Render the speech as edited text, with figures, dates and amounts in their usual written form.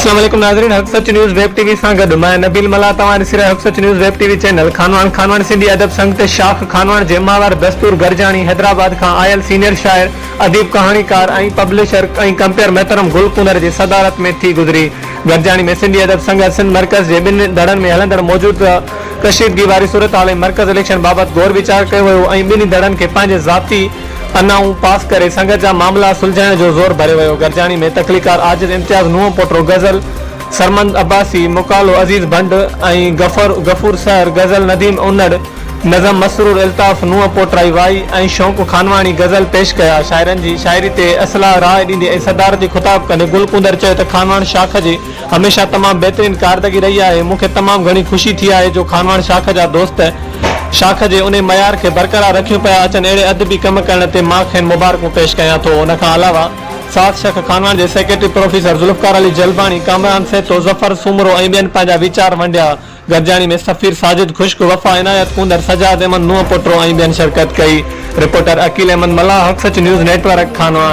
اسلام عليڪم ناظرين Haq Sach news web T V سان گڏ مان نبيل ملاح توهان ڏسي رهيا Haq Sach news web T V channel Khanwan Khanwan Sindhi Adab Sangat شاخ خانواهڻ جي ماهوار دستور گڏجاڻي حيدرآباد کان آيل سينيئر شاعر اديب ڪهاڻيڪار ۽ پبلشر ۽ ڪمپيئر محترم گل ڪونر جي صدارت ۾ ٿي گذري گڏجاڻي ۾ سنڌي ادب سنگت سنڌ مرڪز جي ٻن ڌڙن ۾ هلندڙ موجوده ڪشيدگي واري صورتحال ۽ مرڪز اليڪشن بابت غور ويچار ڪيو ويو ۽ ٻنهي ڌڙن کي پنهنجي ذاتي انائون پاس ڪري سنگت جا معاملا سلجهائڻ جو زور ڀريو ويو. گڏجاڻي ۾ تخليقڪار عاجز امتياز نوح پوٽو، غزل سرمند عباسي، مقالو عزيز ڀنڊ ۽ غفور سحر، غزل نديم انڙ، نظم مسرور الطاف نوح پوٽرائي وائي ۽ شوق خانواڻي غزل پيش ڪيا. شاعرن جي شاعري تي اصلاح راء ڏيندي ۽ صدارتي خطاب ڪندي گل ڪونڌر چيو ته خانواهڻ شاخ جي هميشه تمام بهترين ڪاردگي رهي آهي، مون کي تمام گهڻي خوشي ٿي آهي جو خانواهڻ شاخ جا دوست شاخ جي انهي معيار کي برقرار رکيون پيا اچن، اهڙي ادبي ڪم ڪرڻ تي مان کين مبارڪون پيش ڪيان ٿو. ان کان علاوه ساٿ شخ خانواهڻ جي سيڪريٽري پروفيسر ذوالفقار علي جلباڻي، ڪامران سهتو، ظفر سومرو ۽ ٻين پنهنجا ويچار ونڊيا. گڏجاڻي ۾ سفير ساجد خشڪ، وفا عنايت ڪونڌر، سجاد احمد نوح پوٽرو ۽ ٻين شرڪت ڪئي. رپورٽر عقيل احمد ملاح، حق سچ نيوز نيٽ ورڪ، خانواهڻ.